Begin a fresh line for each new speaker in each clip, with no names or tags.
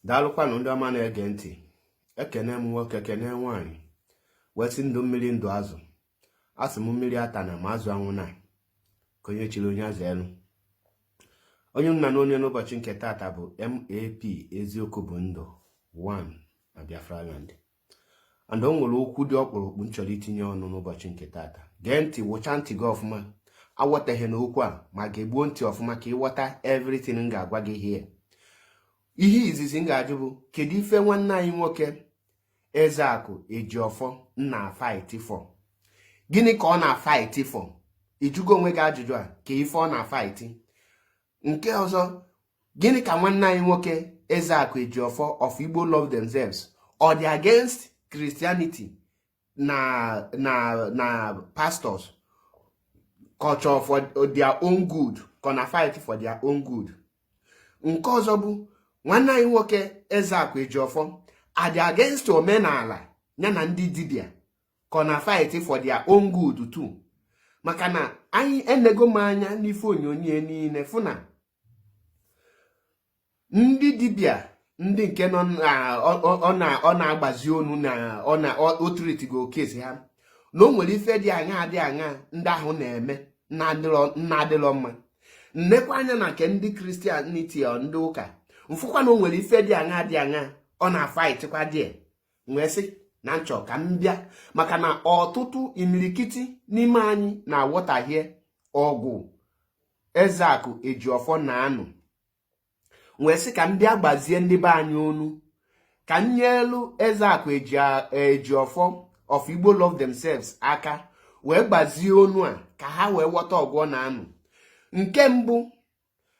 Daalụkwanụ, ndị ọma na-ege ntị. Ekene m nwoke, kene nwaanyị, wee sị ndụ mmiri, ndụ azụ. Asị m mmiri ata na ma azụ anwụ na ka onye chiri onye azụ elu. Onye nna na onye n'ụbọchị nke taata bụ MAP, Eziokwu bụ Ndụ 1 na Biafra land. And o nwere okwu dị ọkpụrụkpụ m chọrọ itinye ọnụ n'ụbọchị nke taata. Gee ntị, wụcha ntị gị ọfụma. Aghọtaghị na okwu a, ma ga-egbuo ntị ọfụma ka ịghọta everything m ga-agwa gị here. Ihe izizi m ga-ajụ bụ, kedu ife nwanne anyị nwoke Ezeakụ Ejiofor na fight for? Gịnị ka ọ na-fight for? Ijugo onwe gị ajụjụ a, ka ife ọ na-fight? Nke ọzọ, gịnị ka nwanne anyị nwoke Ezeakụ Ejiofor of Igbo Love Themselves, ọ dị against Christianity na pastors culture for their own good, ka ọ na fight for their own good? Nke ọzọ bụ, nwanne anyị nwoke Ezeakụ Ejiofor adị against omenala ya na ndị dibịa, ka ọ na fight for their own good too? Maka na anyị enego m anya n'ife onyonyo niile, fụ na ndị dibịa, ndị nke nọ na ọ na-agbazi onu na ọ na o treatigo case ha, na o nwere ife dị aṅa dị aṅa ndị ahụ na-eme na-adịrọ mma. Nnekwa anya na nke ndị Christianity, ndị ụka, mfụkwa na o nwere ife dị aṅa dị aṅa ọ na-fightkwa dị. Wee sị na nchọ ka m bịa, maka na ọtụtụ imirikiti n'ime anyị na-aghọtahie ọgụ Ezeakụ Ejiofor na-anụ. Wee sị ka m bịa gbazie ndị be anyị onu, ka m nye elu Ezeakụ Ejiofor of Igbo Love Themselves aka, wee gbazie onu a ka ha wee ghọta ọgụ ọ na-anụ. Nke mbụ,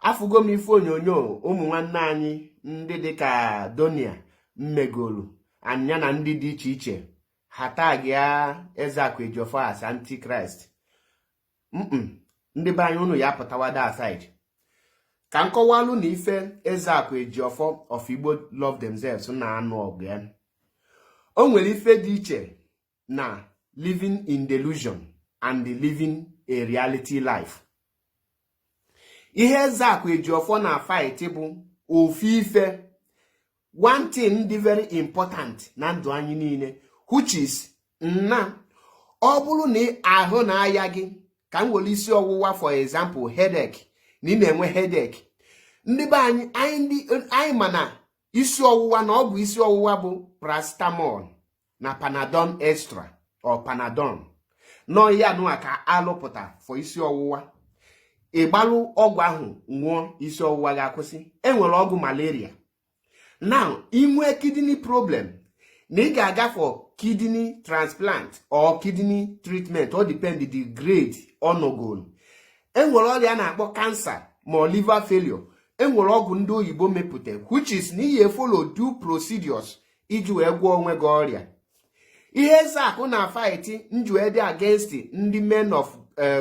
afụgo m ife onyonyo ụmụ nwanne anyị ndị dịka Donia mmegolu anya na ndị dị iche iche ha tagịa Ezeakụ Ejiofor as Antichrist. Ndị be anyị, unu ya pụtawada aside ka m kọwalụ na ife Ezeakụ Ejiofor of Igbo Love Themselves na-anụ ọgụ ya, o nwere ife dị iche na living in delusion and living a reality life. Ihe Ezeakụ Ejiofor na fight bụ ofu ife, one thing dị very important na ndụ anyị niile, which is nna ọ bụrụ na ahụ na-aya gị, ka m were isi ọwụwa for example, headache, na ị na-enwe headache. Ndị be anyị, anyị ma na isi ọwụwa na ọgwụ isi ọwụwa bụ paracetamol na Panadol Extra or Panadol nọ ya nụa ka alụpụta for isi ọwụwa. Ịgbalụ ọgwụ ahụ ṅụọ, isi ọwụwa ga-akwụsị. Enwere ọgwụ malaria. Now, inwe kidney problem, na ị ga-aga for kidney transplant or kidney treatment, ọ depend the grade ọnọgolu. Enwere ọrịa na-akpọ cancer ma ọ liver failure, enwere ọgwụ ndị oyibo mepụta, which is na ihe follow due procedures iji wee gwọọ onwe gị ọrịa. Ihe Ezeakụ na fight nji dị against ndị men of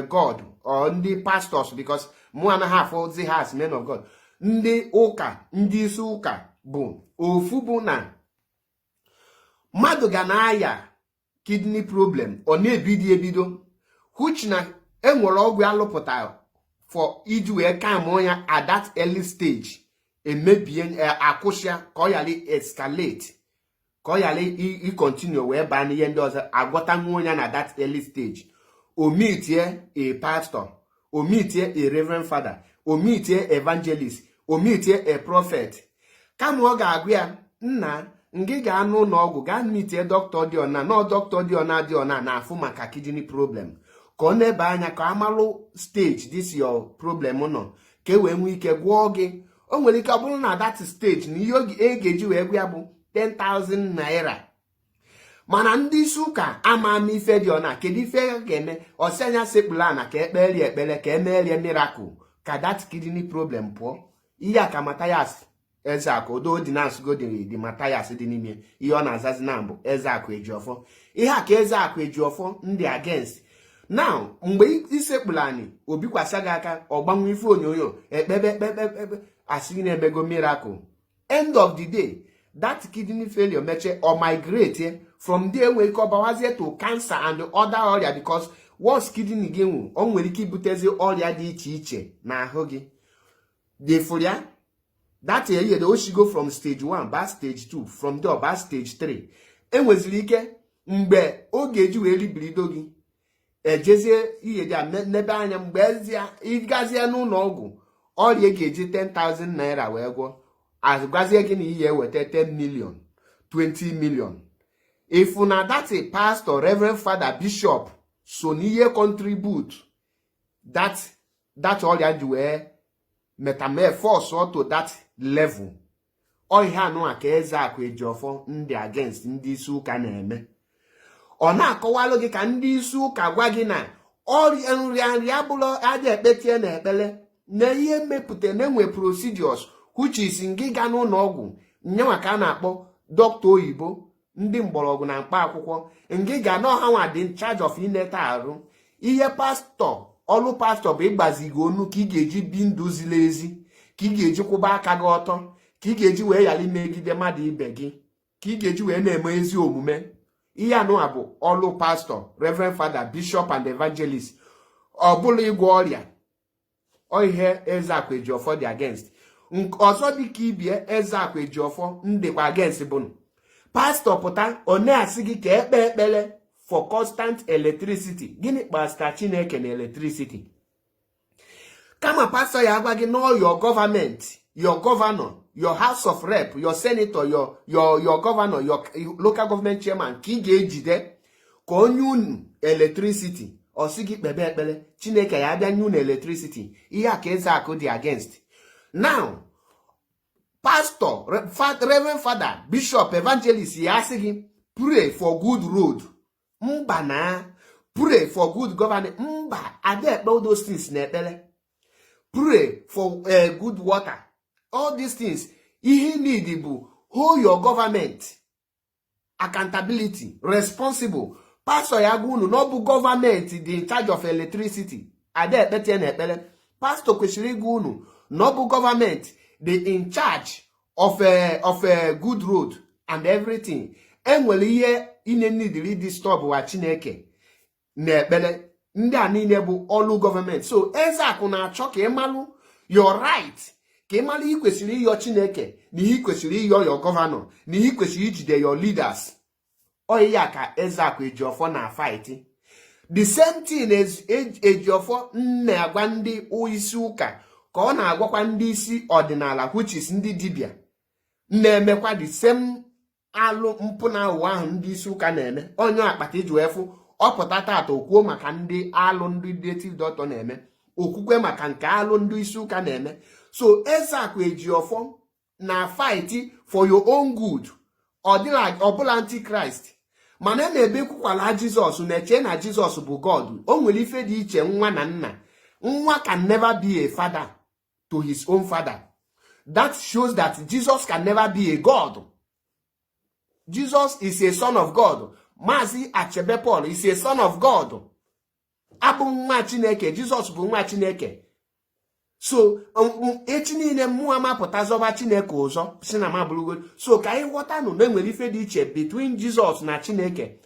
God or ndị pastors, because mụ anaghị afụzi ha as men of God, ndị ụka, ndị isi ụka, bụ ofu bụ na mmadụ ga na-aya kidney problem, ọ na-ebido ebido, which na enwere ọgwụ alụpụta for iji wee calm ya at that early stage, emebie, akwụsịa ka ọ ghara escalate, ka ọ ghara ịcontinue wee baa n'ihe ndị ọzọ. Agwọtanwuo ya na that early stage. O meetie a pastor, o meetie a reverend father, o meetie evangelist, o meetie a prophet, kama ọ ga-agụ ya, nna ngị gaa n'ụlọ ọgwụ, gaa meetie dọkịta dị ọna nọ, dọkịta dị ọna dị ọna na-afụ maka kidney problem, ka ọ na-ebe anya ka amalụ stage this your problem nọ, ka e wee nwee ike gwọọ gị. O nwere ike ọ bụrụ na that stage na ihe e ga-eji wee gwa ya bụ 10,000 naira, mana ndị isi ụka ama ama ife dị ọna. Kedu ife a ga-eme? Ọsị anya sekpuru ana ka ekperie ekpere, ka emerie miracle, ka that kidney problem pụọ. Ihe a ka Mathias Ezeakụ odo dị na nsụgo dị Mathias dị n'ime ihe ọ na-azazi na mbụ Ezeakụ Ejiofor. Ihe a ka Ezeakụ Ejiofor ndị against now. Mgbe isekpuru anyị, obikwasị gị aka, ọgbanwe ife onyonyo, ekpebe ekpebe ekpebe, asị gị na-emego miracle. End of the day, that kidney failure meche or migrate from there, nwere ike ọbawazie to cancer and other ọrịa, because once kidney gị nwụ, o nwere ike ibutezi ọrịa dị iche iche n'ahụ gị. Defụrụ ya. That year o from stage 1 ba stage 2, from there ba stage 3. Enweziri ike mgbe oge eji wee ribirido gị, ejezie ihe dị n'ebe anya. Mgbe ịgazie n'ụlọ ọgwụ, ọrịa ga-eji 10,000 naira wee gwọ, agwazie gị na ihe eweta 10 million, 20 million. If na that pastor, reverend father, bishop so n'ihe contribute that ọrịa ji wee metamorphose to that level, ọ ihe anụ a ka Ezeakụ Ejiofor ndị against ndị isi ụka na-eme. Ọ na-akọwalụ gị ka ndị isi ụka gwa gị na ọrịa nrịanrịa abụrụ aja ekpetie na ekpele na ihe mmepụta na-enwe procedures, which is ngị ga n'ụlọ ọgwụ nyenwa ka a na-akpọ dọkịta oyibo, ndị mgbọrọgwụ na mkpa akwụkwọ. Ngị ga na ọha dị in charge of ineta arụ. Ihe pastọ, ọlụ pastọ bụ ịgbazi gị onu ka ị ga-eji bi ndụ ziri ezi, ka ị ga-eji kwụba aka gị ọtọ, ka ị ga-eji wee ghara imegide mmadụ ibe gị, ka ị ga-eji wee na-eme ezi omume. Ihe anụwa bụ ọlụ pastọ, reverend father, bishop and evangelist. Ọ bụla ịgwọ ọrịa, ọ ihe Ezeakụ Ejiofor dị against. Ọzọ dịka ibie Ezeakụ Ejiofor ndịkwa against bụ pastọ pụta, ọ na-asị gị ka ekpe ekpere for constant electricity. Gịnị kpasịta Chineke na electricity? Kama pastọ ya agwa gị know your government, your governor, your House of Rep, your senator, your governor, your local government chairman, ka ị ga-ejide ka onye unu electricity. Ọ sị gị kpebe ekpere, Chineke ya abịa nye unu electricity. Ihe a ka Ezeakụ dị against. Now pastor, reverend father, bishop, evangelist ya asị gị pray for good road. Mba, na pray for good governance. Mba, ada ekpe all those things na ekpere. Pray for good water, all these things, ihe need bụ hold your government accountability responsible. Pastor ya gwa unu na ọ bụ gọọmenti dị in charge of electricity. Ada ekpete na ekpere. Pastor kwesịrị ịgwa unu na ọ bụ gọọmenti dị in charge of a good road and everything. Enwere ihe ine nidiri disturb wa Chineke na ekpere. Ndị a niile bụ ọlụ gọọmenti. So Ezeakụ na-achọ ka ị malụ your right, ka ị malụ ihe ị kwesịrị ịyọ Chineke na ihe ị kwesịrị ịyọ your governor na ihe ị kwesịrị ijide your leaders. Ọ ya ka Ezeakụ Ejiofor na fight. The same thing Ejiofor na-agwa ndị isi ụka ka ọ na-agwakwa ndị isi ọdịnala, which is ndị dibịa na-emekwa the same alụ mpụ na aghụghọ ahụ ndị isi ụka na-eme. Onye akpata iji wee fụ ọpụta tata, okwuo maka ndị alụ ndị native doctor na-eme, okwukwe maka nke alụ ndị isi ụka na-eme. So Ezeakụ Ejiofor na fight for your own good. Ọbụla antichrist, mana a na-ebe ekwukwala Jizọs na-eche na Jizọs bụ God. O nwere ife dị iche nwa na nna. Nwa can never be a father to his own father. That shows that Jesus can never be a God. Jesus is a son of God. Maazị Achebe Paul is a son of God. Abụ nwa Chineke. Jizọs bụ nwa Chineke. So echi niile mmụọ amapụta zọba Chineke ụzọ si na mabụrụgo. So ka anyị ghọtanụ na enwere ife dị iche between Jizọs na Chineke,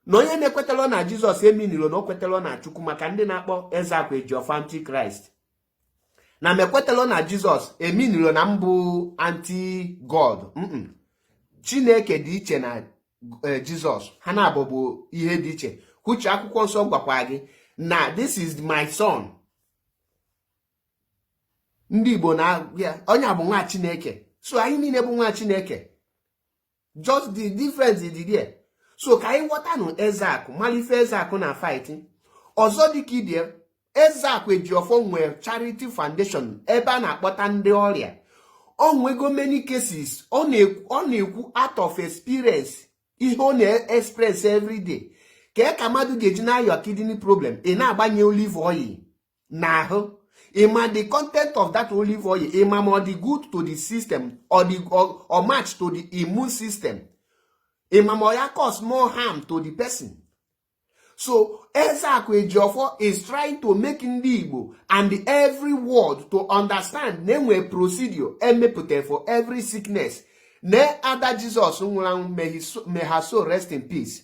na onye na-ekwetara na Jizọs eminiro na o kwetara na Chukwu. Maka ndị na-akpọ Ezeakụ Ejiofor antichrist, na m ekwetara na Jizọs eminiro na mbụ anti God. Chineke dị iche na Jizọs. Ha na-abụ bụ ihe dị iche. Kwuche akwụkwọ nsọ gwakwa gị na "This is my son." Ndị Igbo na onye a bụ nwa Chineke. So anyị niile bụ nwa Chineke, just the difference dị there. So ka anyị ghọtanụ Ezeakụ, mara ife Ezeakụ na fight. Ọzọ dịka ibie, Ezeakụ Ejiofor nwere charity foundation ebe a na-akpọta ndị ọrịa. O nwego many cases. Ọ na-ekwu out of experience, ihe ọ na-experience everyday. Ka mmadụ ga-eji na-ayọ kidney problem, ị na-agbanye olive oil n'ahụ. Ịma the content of that olive oil? Ịma ma ọ dị good to the system or match to the immune system? Ịma ma ọ ya cause more harm to the person? So Ezeaku Ejiofor is trying to make ndị Igbo and every world to understand na enwere procedure emepụtara for every sickness. Na ada Jizọs nwụrụ anwụ, may her soul rest in peace,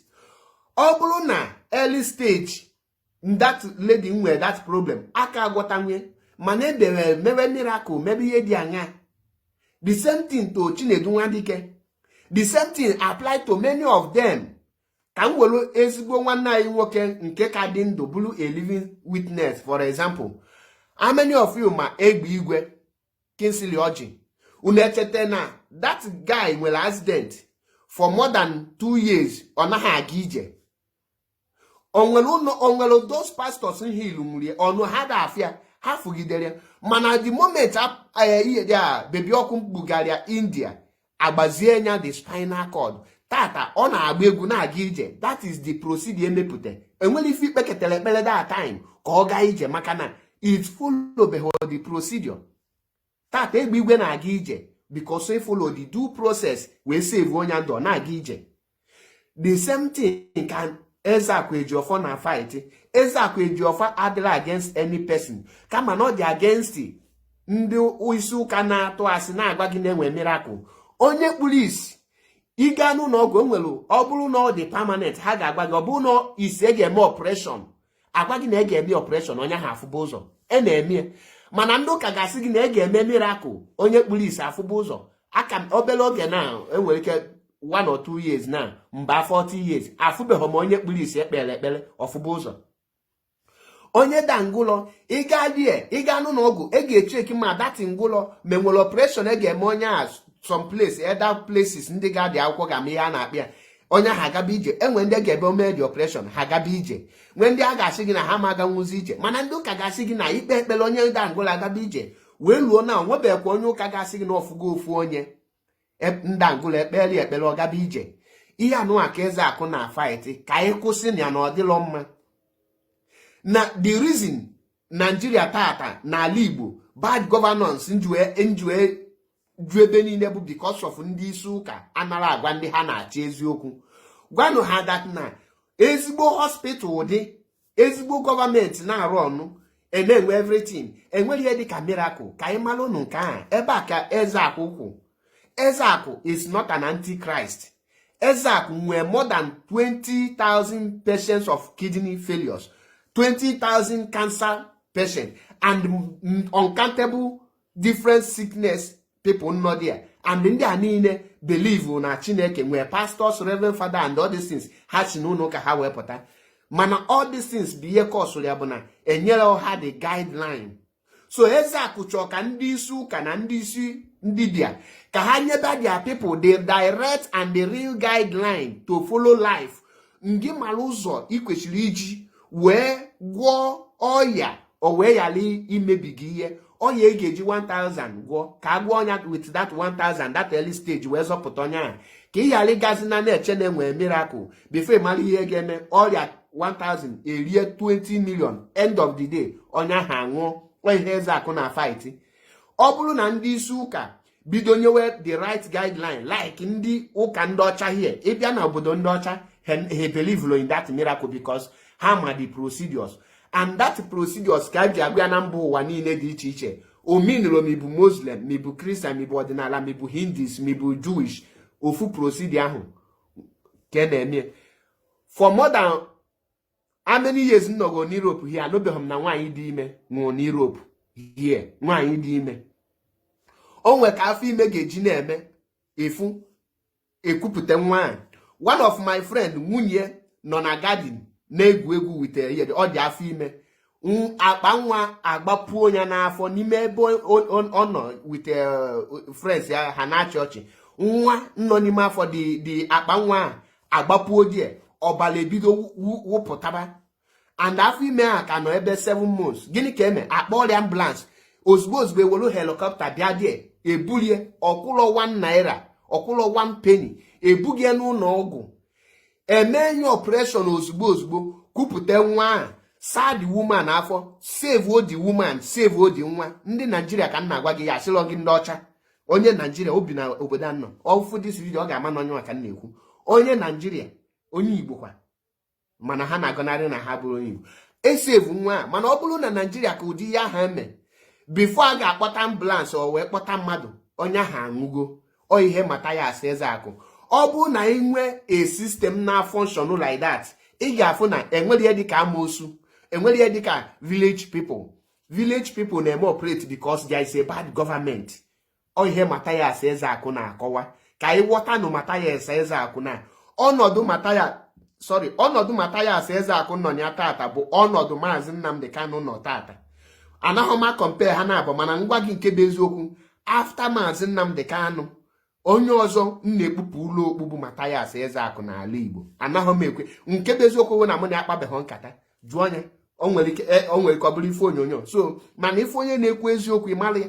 ọ bụrụ na early stage that lady nwere that problem, aka agwọtanwe, mana edere mewe miracle, mebe ihe dị anya. The same thing to Chinedu Nwadike, the same thing apply to many of them. Ka m were ezigbo nwanne anyị nwoke nke ka dị ndụ bụrụ a living witness. For example, how many of you ma Egbe Igwe Kingsley Orji? Unu echeta na that guy nwere accident for more than 2 years, ọ naghị aga ije. Onwere ụlọ, onwere those pastors heal nwurie ọnụ ha da afịa ha fugidere. Mana the moment ihe dị a bebi ọkụ bugara India, agbazie ya the spinal cord. Tata ọ na-agba egwu, na-aga ije. That is the procedure emepụta. Enwere ife ikpe ketara ekpere that time ka ọ gaa ije, maka na it followbeghị the procedure. Tata Egbe Igwe na-aga ije because e follow the due process wee save onye ndụ, ọ na-aga ije. The same thing ka Ezeakụ Ejiofor na fight. Ezeakụ Ejiofor adịrị against any person, kama na ọ dị against ndị isi ụka na-atụ asị, na-agwa gị na-enwe miracle. Onye kpuru isi, ịga n'ụlọ ọgwụ, enwere ọ bụrụ na ọ dị permanent, ha ga-agwa gị. Ọ bụrụ na isi e ga-eme operation, agwa gị na e ga-eme operation, onye ahụ afụba ụzọ. E na-eme. Mana ndị ụka ga-asị gị na e ga-eme miracle, onye kpuru isi afụba ụzọ. Aka obere oge na enwere ike 1 or 2 years na mba 40 years, afụbeghị m onye kpuru isi ekpere ekpere ọfụba ụzọ. Onye da ngụlọ, ịga die, ịga n'ụlọ ọgwụ, e ga-echeki ma that ngụlọ ma enwere operation e ga-eme onye a. Some place, other places, ndị ga-adị akwụkwọ ga-ama ihe a na-akpị ya. Onye ahụ agaba ije. Enwe ndị ga-ebe ome dị operation, ha agaba ije. Nwee ndị a ga-asị gị na ha ma aganwuzi ije. Mana ndị ụka ga-asị gị na ikpe ekpere, onye da ngụlọ agaba ije. Wee luo na onwebekwa onye ụka ga-asị gị na ọfụgo ofu onye ndangụlọ ekpere ekpere ọgaba ije. Ihe anụnwa ka Eze Akụ na fight ka anyị kwụsị na ya, na ọdịlọ mma. Na the reason Nigeria tata n'ala Igbo, bad governance njue ju ebe niile bụ because of ndị isi ụka anara agwa ndị ha na-achị eziokwu. Gwanụ ha that na ezigbo hospital dị, ezigbo gọọmenti na-arụ ọnụ, na-enwe everything, enwere ihe dịka miracle. Ka anyị mara ụnụ nke ahụ. Ebe a ka Eze Akụ kwụ. Eze Akụ is not an antichrist. Eze Akụ nwee more than 20,000 patients of kidney failures, 20,000 cancer patients and uncountable different sickness people nọ there. And ndị a niile believe na Chineke, nwee pastors, reverend father and all these things. Ha si n'ụlọ ụka ha wee pụta. Mana all these things bụ ihe kọsụrụ ya bụ na enyere ha the guideline. So Ezeakụ chọọ ka ndị isi ụka na ndị isi ndị bịa ka ha nyebe their people the direct and the real guideline to follow life. Ngị mara ụzọ ị kwesịrị iji wee gwọọ ọya, o wee ghara imebi gị ihe. Ọya ị ga-eji 1000 gwọọ, ka a gwọọ ọnya with that 1000, that early stage, wee zọpụta ọnya ahụ, ka ị ghara ịgazi na na-eche na enwere miracle before mara ihe ga-eme. Ọrịa 1000 erie 20 million, end of the day ọnya ahụ anwụọ. Ihe Eze Akụ na fight, ọ bụrụ na ndị isi ụka bido nyewe the right guideline like ndị ụka ndị ọcha here, ịbịa na obodo ndị ọcha, ha believe in that miracle because ha ma the procedures, and that procedures ka a ji agwa ya na mba ụwa niile dị iche iche. Ominiro ma ịbụ Muslim, ma ịbụ Christian, ma ịbụ ọdịnala, ma ịbụ Hindus, ma ịbụ Jewish, ofu procedure ahụ ka e na-eme. For more than how many years m nọgo n'Europe here, anụbeghị m na nwaanyị dị ime nwụrụ n'Europe here. Nwaanyị dị ime, o nwe ka afọ ime ga-eji na-eme efu ekwupụta nwa a. One of my friend, nwunye nọ na garden na-egwu egwu with ihe ọ dị afọ ime, akpa nwa agbapuo ya n'afọ n'ime ebe ọ nọ with friends ya, ha na-achị ọchị. Nwa nọ n'ime afọ dị akpa nwa a agbapuo die, ọbara ebido wụpụtaba, and afọ ime a ka nọ ebe 7 months. Gịnị ka eme? Akpọ ọrịa ambulance ozugbo ozugbo, ewelu helicopter bịa die, ebulie ọkwụlọ 1 naira, ọkwụlọ 1 penny, ebugie n'ụlọ ọgwụ, eme nye operation ozugbo ozugbo, kwupụta nwa ahụ, saa the woman afọ, save the woman, save the nwa. Ndị Naijiria ka m na-agwa gị ya, asịrọ gị ndị ọcha. Onye Naijiria obi na obodo anọ ọfụ this video, ọ ga-ama na onye ka m na-ekwu, onye Naijiria, onye Igbo kwa, mana ha na-agọnarị na ha bụrụ onye Igbo. Esave nwa a. Mana ọ bụrụ na Naijiria ka ụdị ihe ahụ eme, before a ga-akpọta ambulance o wee kpọta mmadụ, onye ahụ anwụgo. Ọ ihe mata ya asị Eze Akụ. Ọ bụrụ na ị nwee a system na function like that, ị ga-afụ na enwere ihe dịka amoosu, enwere ihe dịka village people. Village people na-eme operate because there is a bad government. Ọ ihe Mathias Ezeakụ na-akọwa ka anyị ghọtanụ. Mathias Ezeakụ na ọnọdụ Mathias, sorry, ọnọdụ Mathias Ezeakụ nọ ya tata bụ ọnọdụ Maazị Nnamdi Kanu nọ tata. Anaghị m compare ha na-abụ, mana ngwa gị nke bụ eziokwu, after Maazị Nnamdi Kanu, onye ọzọ m na-ekpupụ ụlọ okpu bụ Mathias Ezeakụ n'ala Igbo. Anaghị m ekwe. Nke bụ eziokwu bụ na mụ na-akpabeghị nkata. Jụọ ya, o nwere ike ọ bụrụ ife onyonyo so, mana ife onye na-ekwu eziokwu, ịmara ya.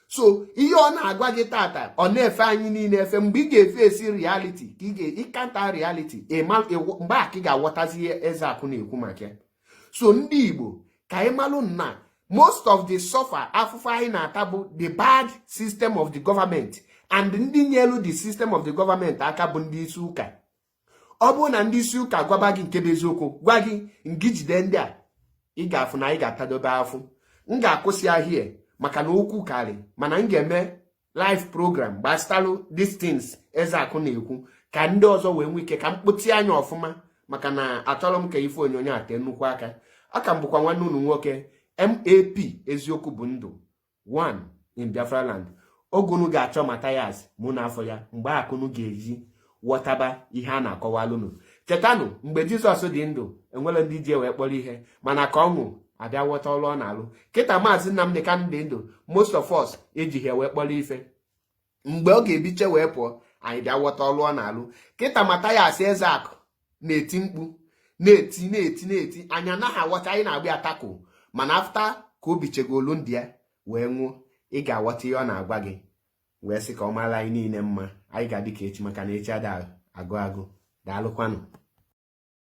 So ihe ọ na-agwa gị tata, ọ na-efe anyị niile efe. Mgbe ị ga-efe esi reality, ka ị ga-ịkanta reality, mgbe a ka ị ga-aghọtazi ihe Ezeakụ na-ekwu maka ya. So ndị Igbo, ka anyị malụ na most of the suffer, afụfụ anyị na-ata bụ the bad system of the government, and ndị nyelu the system of the government aka bụ ndị isi ụka. Ọ bụrụ na ndị isi ụka gwaba gị nke bụ eziokwu, gwa gị ngị jide ndị a, ị ga-afụ na anyị ga-atadobe afụ. M ga-akwụsị ahịa maka na okwu karị, mana m ga-eme live program gbasatalụ these things Ezeakụ na-ekwu, ka ndị ọzọ wee nwee ike ka m kpụtie anya ọfụma, maka na achọrọ m ka ife onyonyo a tee nnukwu aka. Aka m bụkwa nwanne unu nwoke, MAP, eziokwu bụ ndụ, one in Biafra land. Oge unu ga-achọ Mathias mụ n'afọ ya, mgbe akụnụ ga-eji ghọtaba ihe a na-akọwalụnụ. Chetanụ, mgbe Jizọs dị ndụ, enwere ndị ji wee kpọrọ ihe, mana ka ọnwụ abịa ghọta ọrụ ọ na-alụ. Kịta Maazị Nnamdi Kanu dị ndụ, most of us ejighị wee kpọrọ ife. Mgbe ọ ga-ebiche wee pụọ, anyị bịa ghọta ọrụ ọ na-alụ. Kịta Mathias Ezeakụ na-eti mkpu, na-eti, na-eti, na-eti, anyị anaghị aghọta, anyị na-agba ya tako. Mana after ka o bichegolu ndị ya wee nwụọ, ị ga-aghọta ihe ọ na-agwa gị. Wee sị ka ọ mara anyị niile mma. Anyị ga-adị ka echi, maka na echi ada agụ agụ. Daalụkwanụ.